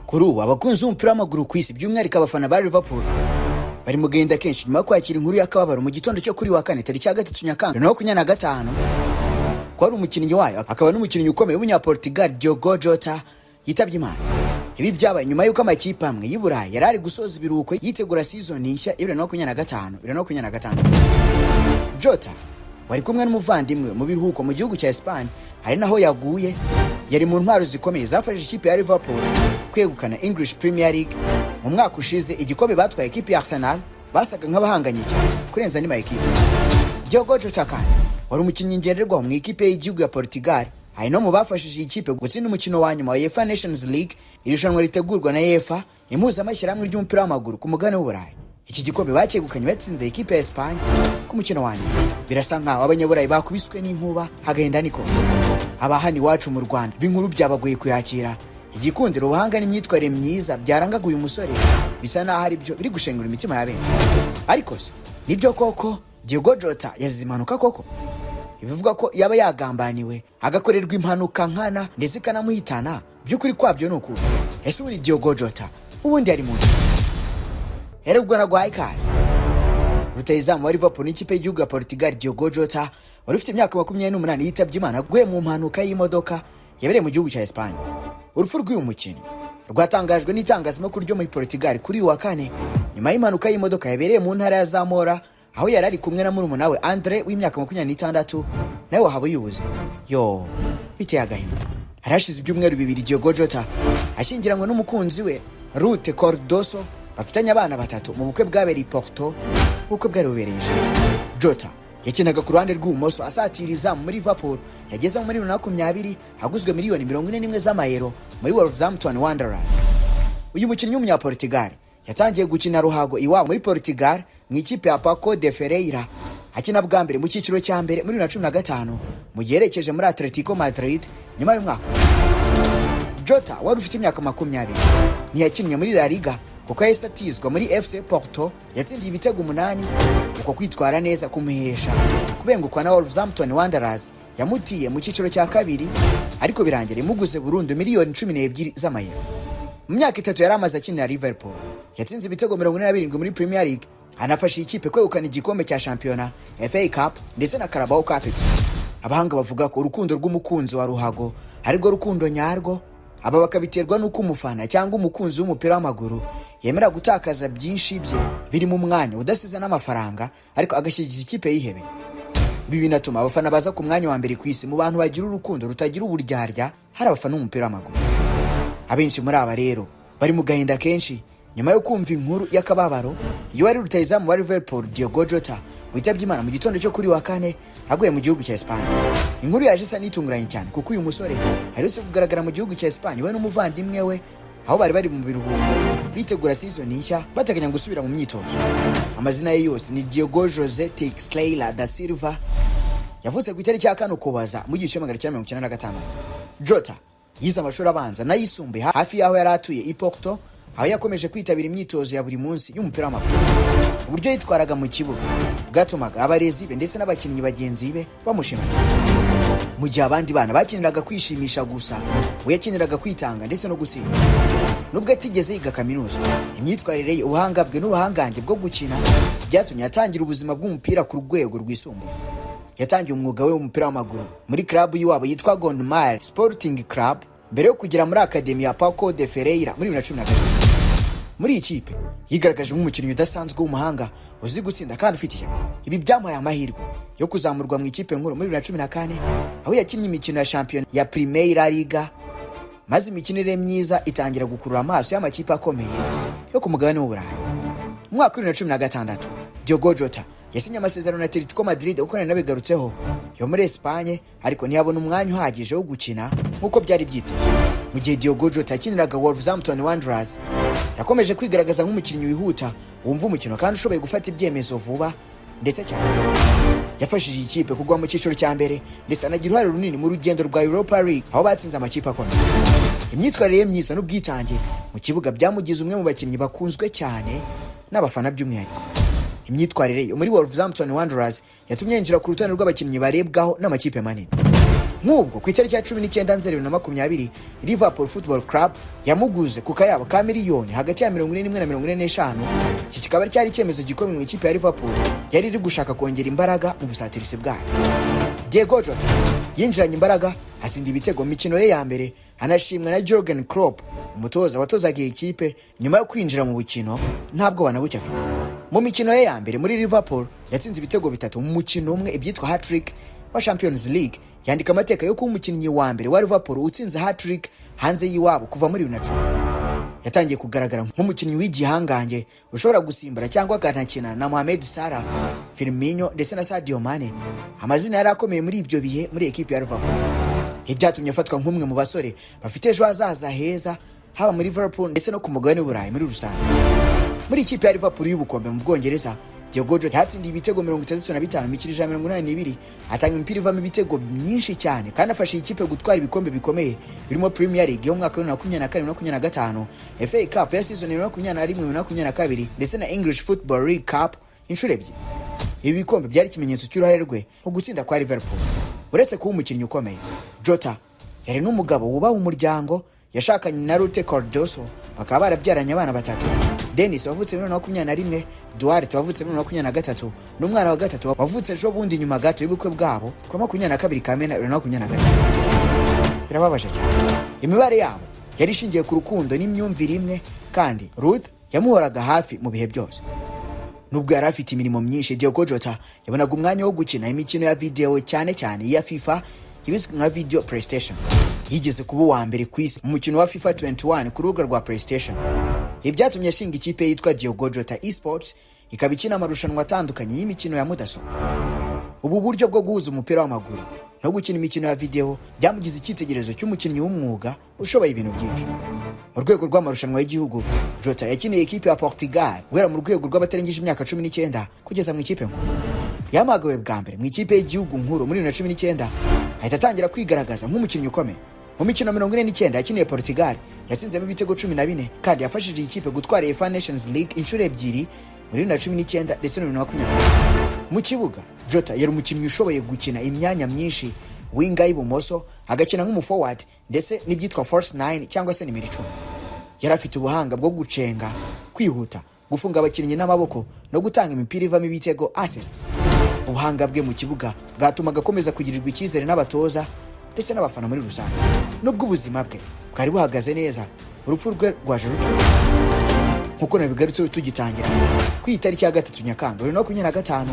Kuri ubu abakunzi b'umupira w'amaguru ku isi, by'umwihariko abafana ba Liverpool, bari mu gahinda kenshi nyuma yo kwakira inkuru y'akababaro mu gitondo cyo kuri wa kane, tariki ya 3 Nyakanga 2025, ko ari umukinnyi wayo akaba n'umukinnyi ukomeye w'Umunyaportugal Diogo Jota yitabye Imana. Ibi byabaye nyuma y'uko amakipe amwe y'i Burayi yari ari gusoza ibiruhuko yitegura season nshya ya 2025 2026. Jota wari kumwe n'umuvandimwe mu biruhuko mu gihugu cya Espagne, hari naho yaguye, yari mu ntwaro zikomeye zafashije ikipe ya Liverpool kwegukana English Premier League mu mwaka ushize, igikombe batwaye ikipe ya Arsenal basaga nk'abahanganye cyane kurenza andi ma ekipe. Diogo Jota kandi wari umukinnyi ngenderwaho mu ikipe y'igihugu ya Portugal, hari no mu bafashije iyi kipe gutsinda umukino wa nyuma wa UEFA Nations League, irushanwa ritegurwa na UEFA, impuzamashyirahamwe ry'umupira w'amaguru ku mugabane w'Uburayi. Iki gikombe bacyegukanye batsinze ikipe ya Espagne ku mukino wa nyuma. Birasa nkaho Abanyaburayi bakubiswe n'inkuba, hagenda niko aba hano iwacu mu Rwanda b'inkuru byabagoye kuyakira. Igikundiro, ubuhanga n'imyitwarire myiza byarangaga uyu musore bisa naho ari byo biri gushengura imitima ya benshi. Ariko se nibyo koko Diogo Jota yazize impanuka koko? Bivuga ko yaba yagambaniwe agakorerwa impanuka nkana ndetse ikanamuhitana, by'ukuri kwabyo ni ukuri? Ese ubundi Diogo Jota ubundi ari muntu? Rero ubwo naguhaye ikaze. Rutahizamu wa Liverpool n'ikipe y'igihugu ya Portugal Diogo Jota wari ufite imyaka 28 yitabye Imana aguye mu mpanuka y'imodoka yabereye mu gihugu cya Espagne. Urupfu rw'uyu mukinnyi rwatangajwe n'itangazamakuru ryo muri Portugal kuri uyu wa kane, nyuma y'impanuka y'imodoka yabereye mu ntara ya Zamora, aho yari ari kumwe na murumuna we Andre w'imyaka 26, nawe wahaba yubuze. Yo, biteye agahinda. Hari hashize ibyumweru 2 Diogo Jota ashyingiranywe n'umukunzi we Rute Cardoso, bafitanye abana batatu, mu bukwe bwabereye i Porto, ubukwe bwari bubereye ijoro. Jota yakinaga ku ruhande rw'ibumoso asatira izamu muri Liverpool. Yageze muri 2020 aguzwe miliyoni 41 z'amayero muri Wolverhampton Wanderers. Uyu mukinnyi w'Umunyaportugal yatangiye gukina ruhago iwabo muri Portugal mu ikipe ya Paços de Ferreira, akina bwa mbere mu cyiciro cya mbere muri 2015, mu gihe yerekeje muri Atletico Madrid nyuma y'umwaka umwe. Jota wari ufite imyaka 20 ntiyakinnye muri La Liga kuko yahise atizwa muri FC Porto. Yatsindiye ibitego 8, uko kwitwara neza kumuhesha kubengukwa na Wolverhampton Wanderers yamutiye mu cyiciro cya kabiri, ariko birangira imuguze burundu miliyoni 12 z'amayero. Mu myaka 3 yari amaze akinira Liverpool, yatsinze ibitego 47 muri Premier League, anafasha ikipe kwegukana igikombe cya shampiyona, FA Cup ndetse na Carabao Cup ebyiri. Abahanga bavuga ko urukundo rw'umukunzi wa ruhago arirwo rukundo nyarwo. Aba bakabiterwa n'uko umufana cyangwa umukunzi w'umupira w'amaguru yemera gutakaza byinshi bye, birimo umwanya udasize n'amafaranga, ariko agashyigikira ikipe yihebe. Ibi binatuma abafana baza ku mwanya wa mbere ku isi mu bantu bagira urukundo rutagira uburyarya hari abafana b'umupira w'amaguru. Abenshi muri aba rero bari mu gahinda kenshi nyuma yo kumva inkuru y'akababaro iyo wari rutahizamu wa Liverpool Diogo Jota witabye Imana mu gitondo cyo kuri wa kane aguye mu gihugu cya Espagne. Inkuru yaje isa n'itunguranye cyane, kuko uyu musore aherutse kugaragara mu gihugu cya Espagne we n'umuvandimwe we, aho bari bari mu biruhuko bitegura season nshya, bateganya gusubira mu myitozo. Amazina ye yose ni Diogo Jose Teixeira da Silva, yavutse ku itariki ya 4 Ukuboza mu 1996. Jota yize amashuri abanza n'ayisumbuye hafi y'aho yari atuye i Porto, aho yakomeje kwitabira imyitozo ya buri munsi y'umupira w'amaguru. Uburyo yitwaraga mu kibuga bwatumaga abarezi be ndetse n'abakinnyi bagenzi be bamushima cyane. Mu gihe abandi bana bakiniraga kwishimisha gusa, we yakiniraga kwitanga ndetse no gutsinda. Nubwo atigeze yiga kaminuza, imyitwarire ye, ubuhanga bwe n'ubuhangange bwo gukina byatumye atangira ubuzima bw'umupira ku rwego rwisumbuye. Yatangiye umwuga we w'umupira w'amaguru muri club y'iwabo yitwa Gondomar Sporting Club, mbere yo kugera muri akademi ya Paços de Ferreira muri 2013. Muri iyi kipe yigaragaje nk'umukinnyi udasanzwe w'umuhanga, uzi gutsinda kandi ufite ishyaka. Ibi byamuhaye amahirwe yo kuzamurwa mu ikipe nkuru muri 2014, aho yakinnye imikino ya shampiyona ya Primeira Liga, maze imikinire myiza itangira gukurura amaso y'amakipe akomeye yo ku mugabane w'Uburayi. Mu mwaka wa 2016 Diogo Jota yasinye amasezerano na Atletico Madrid, uko nari nabigarutseho, yo muri Espagne, ariko ntiyabona umwanya uhagije wo gukina nk'uko byari byitezwe. Mu gihe Diogo Jota yakiniraga Wolverhampton Wanderers, yakomeje kwigaragaza nk'umukinnyi wihuta, wumva umukino kandi ushoboye gufata ibyemezo vuba ndetse cyane. Yafashije ikipe kugwa mu cyiciro cya mbere, ndetse anagira uruhare runini mu rugendo rwa Europa League, aho batsinze amakipe akomeye. Imyitwarire ye myiza n'ubwitange mu kibuga byamugize umwe mu bakinnyi bakunzwe cyane n'abafana. By'umwihariko imyitwarire ye muri Wolverhampton Wanderers yatumye yinjira ku rutonde rw'abakinnyi barebwaho n'amakipe manini. Nk'ubwo ku itariki ya 19 Nzeri 2020, Liverpool Football Club yamuguze ku kayabo ka miliyoni hagati ya 41 na 45. Iki kikaba cyari icyemezo gikomeye mu ikipe ya Liverpool yari iri gushaka kongera imbaraga mu busatirizi bwayo. Diego Jota yinjiranye imbaraga, atsinda ibitego mu mikino ye ya mbere, anashimwa na Jurgen Klopp, umutoza watozaga iyi kipe, nyuma yo kwinjira mu bukino ntabwo banabucye afite. Mu mikino ye ya mbere muri Liverpool yatsinze ibitego bitatu mu mukino umwe, ibyitwa hat-trick wa Champions League, yandika amateka yo kuba umukinnyi wa mbere wa Liverpool utsinze hat-trick hanze y'iwabo kuva muri 2010. Yatangiye kugaragara nk'umukinnyi w'igihangange ushobora gusimbura cyangwa akanakina na Mohamed Salah, Firmino ndetse na Sadio Mane, amazina yari akomeye muri ibyo bihe muri ekipi ya Liverpool. Ibyatumye afatwa nk'umwe mu basore bafite ejo hazaza heza, haba muri Liverpool ndetse no ku mugabane w'Uburayi muri rusange. Muri ikipe ya Liverpool y'ubukombe mu Bwongereza, Diogo Jota yatsindiye ibitego 65 mu mikino 182, atanga imipira ivamo ibitego myinshi cyane, kandi afasha iyi kipe gutwara ibikombe bikomeye birimo Premier League yo mu mwaka wa 2024 2025, FA Cup ya season 2021 2022 ndetse na English Football League Cup inshuro ebyiri. Ibi bikombe byari ikimenyetso cy'uruhare rwe mu gutsinda kwa Liverpool. Uretse kuba umukinnyi ukomeye, Jota yari n'umugabo wubaha umuryango. Yashakanye na Rute Cardoso, bakaba barabyaranye abana batatu: Denis wavutse muri 2021, Duarte wavutse muri 2023, n'umwana wa gatatu wavutse ejo bundi nyuma gato y'ubukwe bwabo ku 22 Kamena 2025. Birababaje cyane. Imibare yabo yari ishingiye ku rukundo n'imyumvire imwe, kandi Ruth yamuhoraga hafi mu bihe byose. Nubwo yari afite imirimo myinshi, Diogo Jota yabonaga umwanya wo gukina imikino ya video, cyane cyane iya FIFA ibizwi nka video PlayStation. Yigeze kuba uwa mbere ku isi mu mukino wa FIFA 21 ku rubuga rwa PlayStation. Ibi byatumye ashinga ikipe yitwa Diogo Jota Esports, ikaba ikina amarushanwa atandukanye y'imikino ya mudasobwa. Ubu buryo bwo guhuza umupira w'amaguru no gukina imikino ya video byamugize icyitegererezo cy'umukinnyi w'umwuga ushoboye ibintu byinshi. Mu rwego rw'amarushanwa y'igihugu, Jota yakiniye ikipe ya Portugal guhera mu rwego rw'abatarengeje imyaka 19 kugeza mu ikipe nkuru. Yahamagawe bwa mbere mu ikipe y'igihugu nkuru muri 2019, ahita atangira kwigaragaza nk'umukinnyi ukomeye. Mu mikino 49 yakiniye Portugal yatsinzemo ibitego 14, kandi yafashije iyi kipe gutwara UEFA Nations League inshuro ebyiri, muri 2019 ndetse na 2021. Mu kibuga, Jota yari umukinnyi ushoboye gukina imyanya myinshi: winger y'ibumoso, agakina nk'umuforward, ndetse n'ibyitwa false nine cyangwa se nimero 10. Yari afite ubuhanga bwo gucenga, kwihuta, gufunga abakinnyi n'amaboko no gutanga imipira ivamo ibitego, assists. Ubuhanga bwe mu kibuga bwatumaga akomeza kugirirwa icyizere n'abatoza ndetse n'abafana muri rusange. Nubwo ubuzima bwe bwari buhagaze neza, urupfu rwe rwaje ruturuka nkuko nabigarutseho tugitangira. Ku itariki ya 3 Nyakanga 2025, mu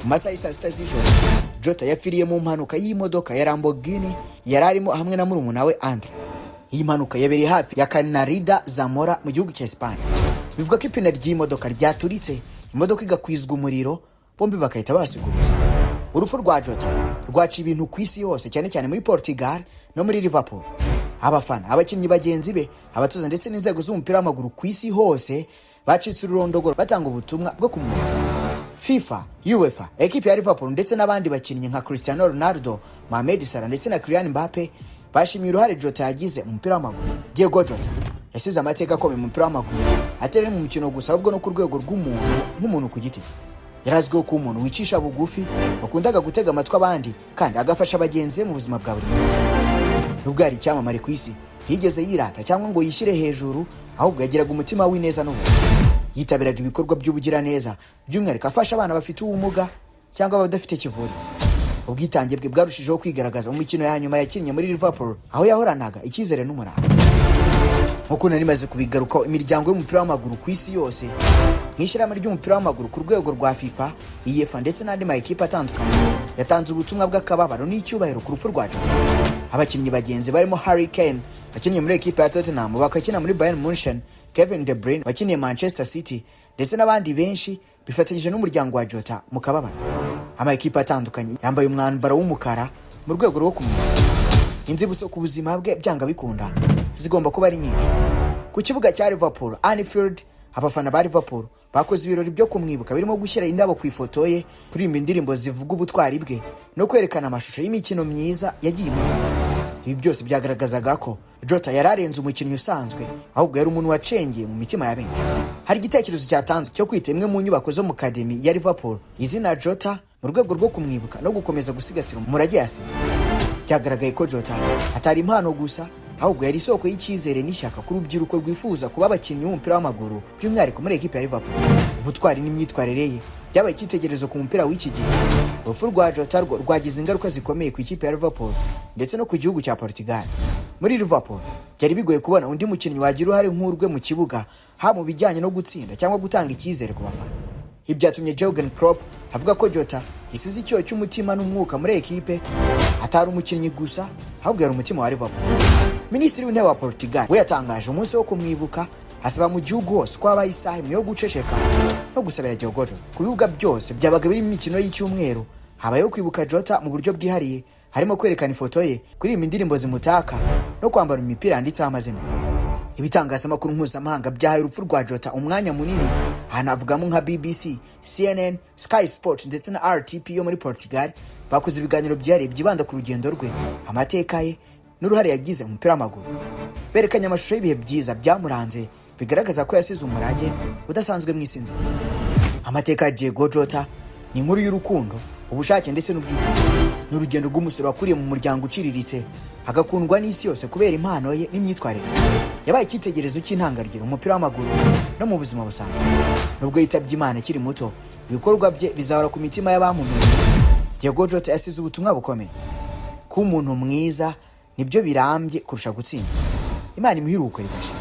masaha y'i saa 6 z'ijoro, Jota yapfiriye mu mpanuka y'imodoka ya Lamborghini yari arimo hamwe na murumuna we Andre. Iyi mpanuka yabereye hafi ya Canarida Zamora mu gihugu cya Espagne. Bivuga ko ipine ry'imodoka ryaturitse, imodoka igakwizwa umuriro, bombi bagahita basiga ubuzima. Urupfu rwa Jota rwaciye ibintu ku isi hose, cyane cyane muri Portugal no muri Liverpool. Abafana, abakinnyi bagenzi be, abatoza ndetse n'inzego z'umupira w'amaguru ku isi hose bacitse ururondogoro batanga ubutumwa bwo kumwubaha. FIFA, UEFA, ekipi ya Liverpool ndetse n'abandi bakinnyi nka Cristiano Ronaldo, Mohamed Salah ndetse na Kylian Mbappe bashimiye uruhare Jota yagize mu mupira w'amaguru. Diego Jota yasize amateka akomeye mu mupira w'amaguru, atari mu mukino gusa, ahubwo no ku rwego rw'umuntu, nk'umuntu ku giti cye. Yari azwiho kuba umuntu wicisha bugufi, wakundaga gutega amatwi abandi kandi agafasha bagenzi be mu buzima bwa buri munsi. Nubwo yari icyamamare ku isi, ntiyigeze yirata cyangwa ngo yishyire hejuru, ahubwo yagiraga umutima w'ineza n'ubuntu. Yitabiraga ibikorwa by'ubugiraneza, by'umwihariko afasha abana bafite ubumuga cyangwa abadafite kivurira. Ubwitange bwe bwarushijeho kwigaragaza mu mikino ya nyuma yakinnye muri Liverpool, aho yahoranaga icyizere n'umurava. Nk'uko nari maze kubigarukaho, imiryango y'umupira w'amaguru ku isi yose, nk'ishyirahamwe ry'umupira w'amaguru ku rwego rwa FIFA, UEFA ndetse n'andi ma ekipe atandukanye, yatanze ubutumwa bw'akababaro n'icyubahiro ku rupfu rwa Jota. Abakinnyi bagenzi barimo Harry Kane wakiniye muri ekipe ya Tottenham, bakakina muri Bayern Munchen, Kevin De Bruyne wakiniye Manchester City ndetse n'abandi benshi, bifatanyije n'umuryango wa Jota mu kababaro. Ama ekipe atandukanye yambaye umwambaro w'umukara mu rwego rwo kumwibuka. Inzibutso ku buzima bwe byanga bikunda zigomba kuba ari nyinshi. Ku kibuga cya Liverpool, Anfield, abafana ba Liverpool bakoze ibirori byo kumwibuka birimo gushyira indabo ku ifoto ye, kuririmba indirimbo zivuga ubutwari bwe no kwerekana amashusho y'imikino myiza yagiye imuranga. Ibi byose byagaragazaga ko Jota yari arenze umukinnyi usanzwe, ahubwo yari umuntu wacengeye mu mitima ya benshi. Hari igitekerezo cyatanzwe cyo kwita imwe mu nyubako zo mu academy ya Liverpool izina Jota, mu rwego rwo kumwibuka no gukomeza gusigasira umurage yasize. Byagaragaye ko Jota atari impano gusa, ahubwo yari isoko y'icyizere n'ishyaka ku rubyiruko rwifuza kuba abakinnyi b'umupira w'amaguru, by'umwihariko muri ekipe ya Liverpool. Ubutwari n'imyitwarire ye byabaye icyitegererezo ku mupira w'iki gihe. Urupfu rwa Jota rwo rwagize ingaruka zikomeye ku ikipe ya Liverpool ndetse no ku gihugu cya Portugal. Muri Liverpool byari bigoye kubona undi mukinnyi wagira uruhare nk'urwe mu kibuga, haba mu bijyanye no gutsinda cyangwa gutanga icyizere ku bafana. Ibi byatumye Jurgen Klopp avuga ko Jota yasize icyuho cy'umutima n'umwuka muri ekipe, atari umukinnyi gusa, ahubwo yari umutima wa Liverpool. Minisitiri w'Intebe wa Portugal we yatangaje umunsi wo kumwibuka, asaba mu gihugu hose ko habaho isaha imwe yo guceceka no gusabira Diogo Jota. Ku bibuga byose byabaga birimo imikino y'icyumweru, habayeho kwibuka Jota mu buryo bwihariye, harimo kwerekana ifoto ye, kuririmba indirimbo zimutaka no kwambara imipira yanditseho amazina. Ibitangazamakuru mpuzamahanga byahaye urupfu rwa Jota umwanya munini. Aha navugamo nka BBC, CNN, Sky Sports ndetse na RTP yo muri Portugal. Bakoze ibiganiro byihariye byibanda ku rugendo rwe, amateka ye n'uruhare yagize mu mupira w'amaguru. Berekanye amashusho y'ibihe byiza byamuranze, bigaragaza ko yasize umurage udasanzwe mu isi nzima. Amateka ya Diego Jota ni inkuru y'urukundo, ubushake ndetse n'ubwitange. Ni urugendo rw'umusore wakuriye mu muryango uciriritse, agakundwa n'isi yose kubera impano ye n'imyitwarire. Yabaye icyitegererezo cy'intangarugero mu mupira w'amaguru no mu buzima busanzwe. Nubwo yitabye Imana akiri muto, ibikorwa bye bizahora ku mitima y'abamumenye. Diego Jota yasize ubutumwa bukomeye: kuba umuntu mwiza nibyo birambye kurusha gutsinda. Imana imuhe iruhuko ridashira.